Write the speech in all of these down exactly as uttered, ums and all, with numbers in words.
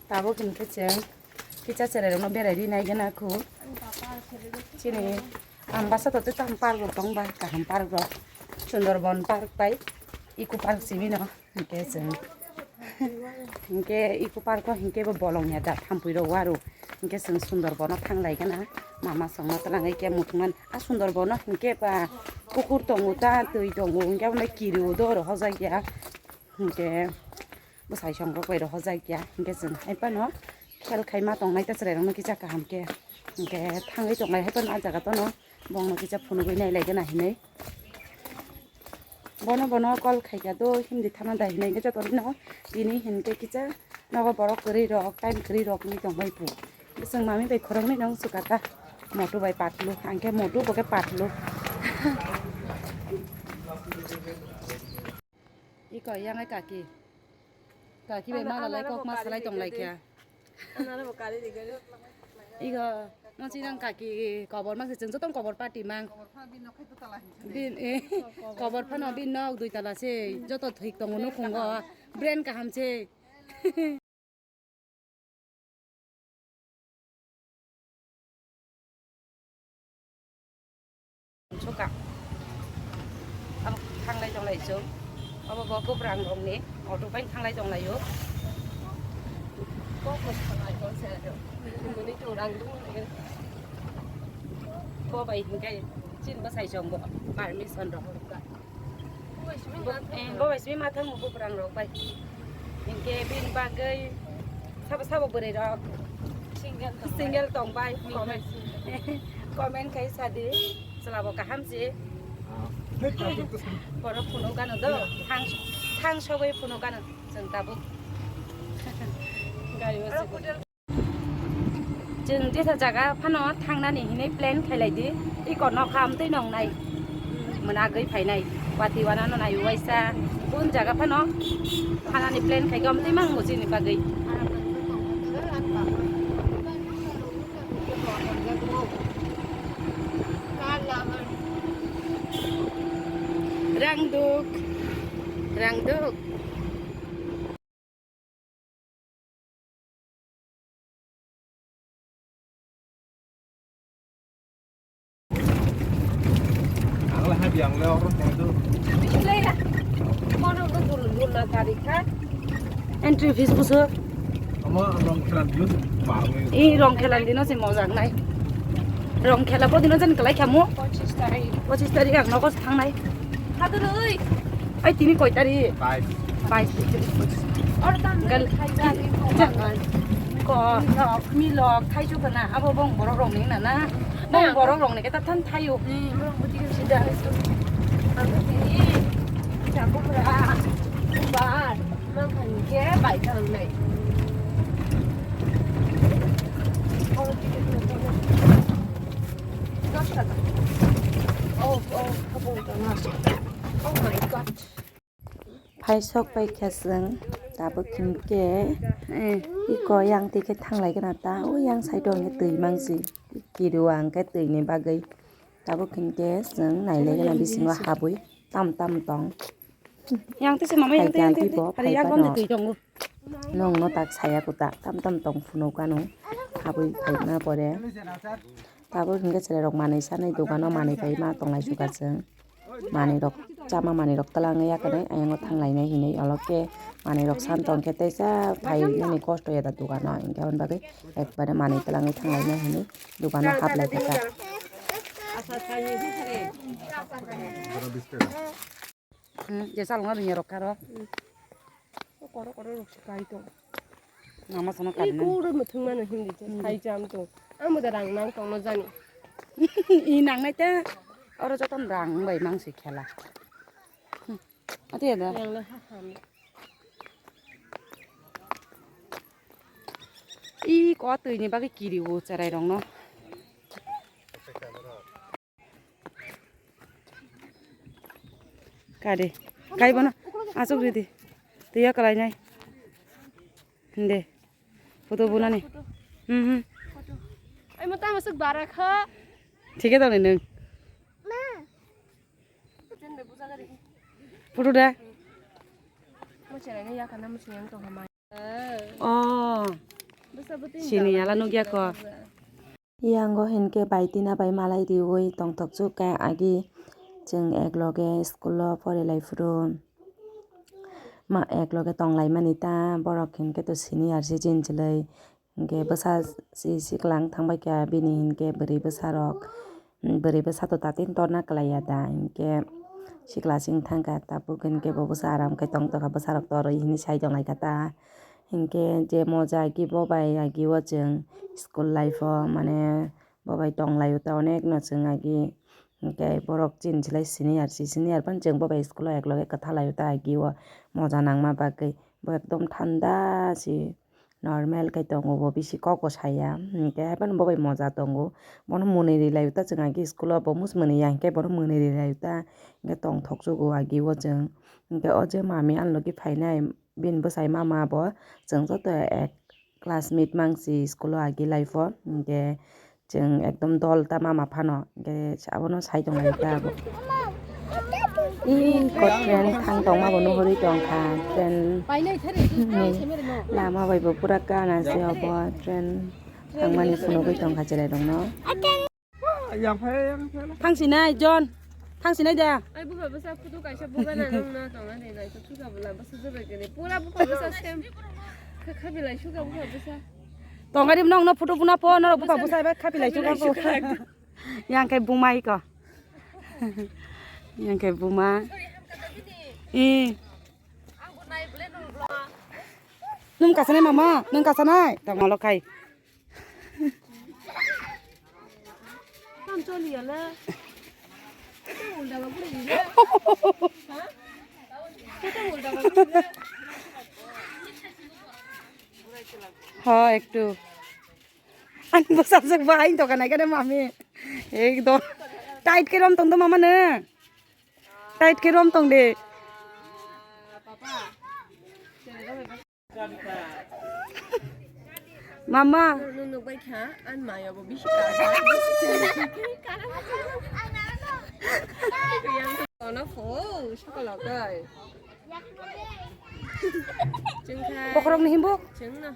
Tabuk hinkhe chwng kisa chwrairokno berai rinai gana khu. Chini Ambasa to tei tamo park rok tong ba, kaham park rok. Sundarban park bai Eco Park simi no. Hinkhe chwng, hinkhe Eco Park o hinkhe bo bolong ya da thampui rok waru. Hinkhe chwng Sundarban o thanglai gana. Mama songno twlangwi khe muthungmani. A Sundarban o hinkhe ba pukur tongo ta, twi tongo, hinkhe abo no kiriui do oro hojak ya. Hinkhe bwsai song rok bai rw hojak ya, hinkhe chwng hai phano khel khai ma tongnai ta chwrai rok no kisa kaham khe, hinkhe thangwi tongnai hai phano ah jaga tono bongno kisa phunugwi nailai gana hinwi. Bono bono call khai kha do hindi thana da hinwi, hinkhe joto no tini hinkhe kisa nogo borok kwrwi rok time kwrwi rok wngwi tongbai phu. Chwng mami bai khoroknwi no wngsuka ta moto bai patlu, ang khe moto bo khe patlu. Iko yang ai kaki. Kaki bai mala lai kok ma salai tong lai kya. Iko ma si nang kaki kobor ma si chwng jotong kobor party mang. Bin, eh, kobor phano bin nok dui tala se joto thik tongo nukhungo. Brand kaham se. Suka. Abo thanglai tonglai chwng. Abo bo kwbwrang rokni auto bai thanglai tonglaio. Bo bo thanglai tong se aro. Muni to rang dung. Bo bai hinkhe chin bwsai chwng bo permission rok. Bo bai simi mathang bo kwbwrang rok bai. Hinkhe bini bagwi sabo sabo bwrwi rok single tong bai comment, comment khai sadi chwla bo kaham si. Borok phunuk gano do thang thang sogwi phunuk gano chwng tabuk. Gari o. Chwng jesa jaga phano thangnani hinwi plan khailai di, iko nokha amtwi nongnai, mwnagwi phainai, wati wanano nai waisa, kun jaga phano thanani plan khaikhe amtwi mangbo chini bagwi. Rangduk, rangduk. Ang le habi ang le oro tong do. Entry fees buso. Ama rong khela dino se mawlwi. I rong khela dino se mojak nai. Rong khela bo dino jan kalai khamu. Pochis tarik. Pochis tarik ang nogo thangnai. Haduroi. Ai tini koi tarik? Bais. Bais. Gal. Ko. Milok, milok, thaiju kana, abo bong borok rok ni na na. Bong borok rok ni keta than thayu. Sida. Ang tini. Jago bra. Bar. Mang khan ke bai khan nai. Dos taka. Oh, oh, kabung tanga. Oh my God. Phaisok pai kha chwng tabuk hinkhe, eh, iko yang twi khe thanglai gana ta, o yang side o hwnkhe twi mangsi, kiru ang khe twi ni bagwi tabuk hinkhe chwng nailai gana bisingo habwi tam tam tong. Yang twi se mama yang twi, yang twi, yang twi. Ari yak bang twi tongo. Nwng no tak saya kuta tam tam tong phunuk gano habwi phaima pore. Tabuk hinkhe chwrai rok manwi sanai dogano manwi paima tonglai suka chwng. Manwi rok chama manwi rok twlangwi yakarwi ayang o thanglainai hinwi olo khe manwi rok san tong khe teisa phai nini kosto ya da dogano hinkhe aboni bagwi ekbare manwi twlangwi thanglainai hinwi dogano haplai kha ta. Hmm, je salongno rwngya rok karo. Koro koro rok se kai tong. Mama sono kari nang. Kuro muthung mano hindi je sai jam tong. Amo da rang nang tong no jani. I nang nai te. Oro joton rang bai mang se khela. Hmm. Ati ya da. Yang le ha ha. I ko twi ni bagwi kiri o cherai rok no. Kade. Kaibo na. Asuk ridi. Tiya kalai nai. Hinde. Photo bunani. Hmm hmm. Ai mo tamo suk bara kha. Thik he tong ni nung. Photo da. Mo chere ne ya kana mo siyang to hama. O, Sini yala nukya ko. Yango hinkhe bai tina bai malai riwi tongthok chukha agi chwng ekloge school o porilai phuru ma ekloge tonglaimani ta borok hinkhe to senior se chini chwlwi hinkhe bwsa si siklang thangbai kha bini hinkhe bwrwi bwsarok bwrwi bwsa to tatin torna kwlaiya da hinkhe sikla sing thangkha tabuk hinkhe bo bwsa aram khe tongtokha bwsarok torwi hinwi sai tonglaikha ta. Hinkhe je moja agi bo bai agi o chwng school life o mane bo bai tong lai o ta onek no chwng agi. Hinkhe borok chini slai senior si senior phano chwng bo bai school o ekloge kwtha lai o ta agi o moja nangma bagwi bo ekdom thanda si normal khe tongo bo bisi kok bo saya hinkhe hai phano bo bai moja tongo bono mwnwi ri lai o ta chwng agi school o bo mwnwi ya hinkhe bono mwnwi ri lai o ta hinkhe tongthok chugo agi o chwng hinkhe o je mami ani logi phainai. Bini bwsai mama bo chwng joto ek classmate mang si school o agi life o hinkhe chwng ekdom dol ta mama phano hinkhe abono sai tong lai ta bo. Ih, ko train thang tong ma bo nuhuri tong kha train ni lama bai bo pura kana se obo train thang mani phunugwi tong kha chwrai rok no. Thangsinai, John. Thangsinai da. Ai, bupha bwsa photo kaisa bugana nang na tong ani nai to suka bwla bwsa jobai kene. Pura bupha bwsa sem. Kha kha bilai suka bupha bwsa. Tong ari nong no photo buna po norok bupha bwsa bai kha bilai suka po. Yang khe buma iko. Yang khe buma. Eh. Nung kasanai mama, nung kasanai. Tong malo khai. Ho, ektu. Ang bwsajwk bai dokan ai khe mami. Ekdom tight khe rom tong do mama no. Tight khe rom tong de. Mama. Nukbai kha, an maya bo bisi kha. Ono fo, sakala kai. Chwng kha. Bokhorok ni himbo. Chwng na.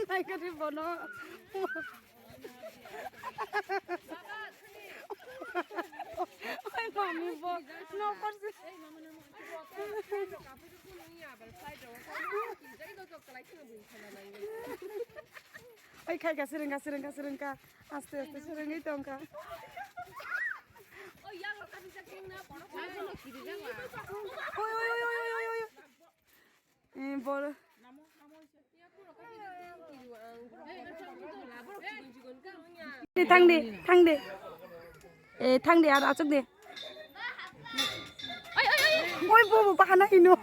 Nai kari bono. Oi mami bo. No korsi. Oi khai ka sering ka sering ka sering ka. Aste aste sering itu ka. Oi oi oi oi oi. Eh, bol. Di, thang di, thang di. Eh, thang di, aro achuk di. Oi, bo, bo, bahana hino.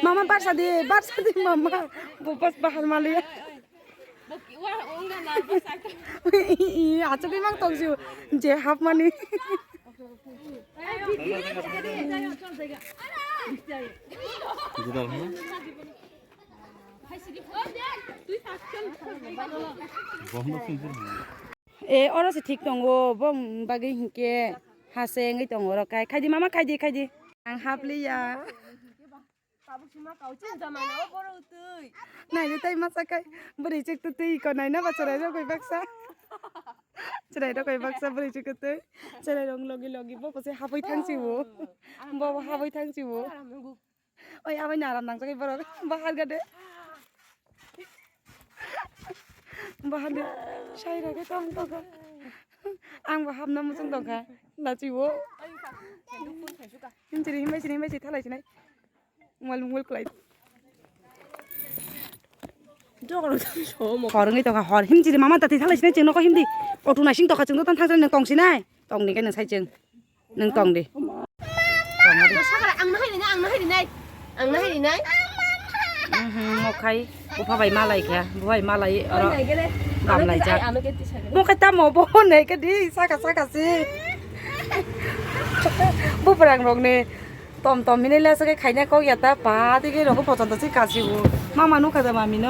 Mama barsa di, barsa di mama. Bo bas bahar mali. Achuk imang tong siu je hap mani. E, oro se thik tongo, bong bagwi hinkhe hase wngwi tongo oro kai. Khaidi mama, khaidi, khaidi. Ang hapliya. Tabuk sima kau chini jamana o borok twi. Naidi tai masa kai. Bwrwi chwk twi twi ko naina ba chwrai rok bai baksa. Chwrai rok bai baksa bwrwi chwk twi. Chwrai rok logi logi bo kose habwi thang si bo. Bo habwi thang si bo. Oi, abai na aram nang jagai borok. Bahar gade. Bahar de. Sai rage tong tong. Ang bo hapna muchung tong kha. Nachi bo. Himchiri himbai sini himbai sini thalai sinai. Mual mual klai. Hor ngai tong kha hor himchiri mama tati thalai sinai cheng noko himdi. Otu naising tokha cheng dotan thang nang tong sinai. Tong ni kai nang sai cheng. Nwng tong di. Sakara, ang nahai rinai, ang nahai rinai. Ang nahai rinai. Mhm, mokhai, bupha bai malai kha, bupha bai malai, oro bam lai jak. Mokhai tamo bo honai khe di, saka saka si. Buprang rok ni. Tom tom mini le se khaina kok ya ta pa tei ke rok pochon to si kasi u. Mama nukha da mami no.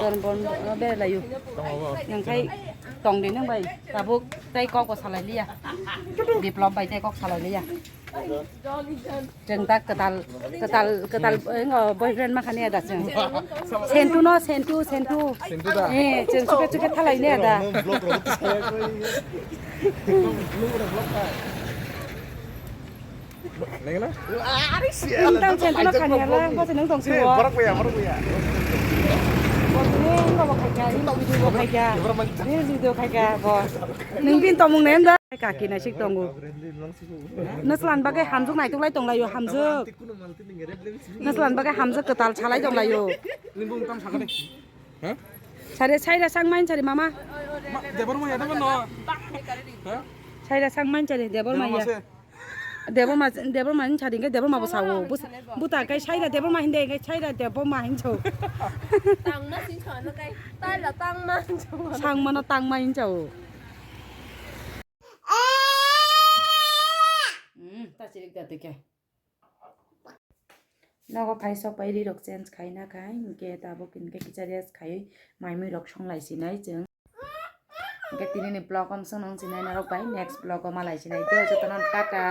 Don bon no be la yu. Nang khai tong de nang bai. Tabuk tai kok ko salai liya. Biplop bai tai kok salai liya. Chwng tak kwtal kwtal kwtal engo boyfriend ma khani da chwng. Sentu no sentu sentu. Sentu da. Eh chwng chuka chuka thalai liya da. Nengla? Tang chen tuna kani hala, bo se nang tong siwo. Borok boya, borok boya. Bo se nang bo khai kha, ini video bo khai kha. Ini video khai kha, bo. Nang pin tomung nen da. Kaki na sik tongo. Naslan bagai hamjuk nai tuklai tong layo, hamjuk. Naslan bagai hamjuk kwtal salai tong layo. Sare saira sang main sare mama. Debor maya debor no. Saira sang main sare debor maya. Debor ma debor ma hinsa dingke debor ma bo sawo. Buta kai saira debor ma hinde kai saira debor ma hinso. Tangma sin chano kai. Taila tangma sin chano. Sang mano tangma hinso. Hmm, ta chirik da tike. Nogo phai sok pai ri rok change khaina khai, hinkhe tabuk hinkhe kisa rest khaiwi mai mui rok song lai sinai chwng. Hinkhe tini ni vlog o swng nang sinai norok bai next vlog o malai sinai do jotono tata.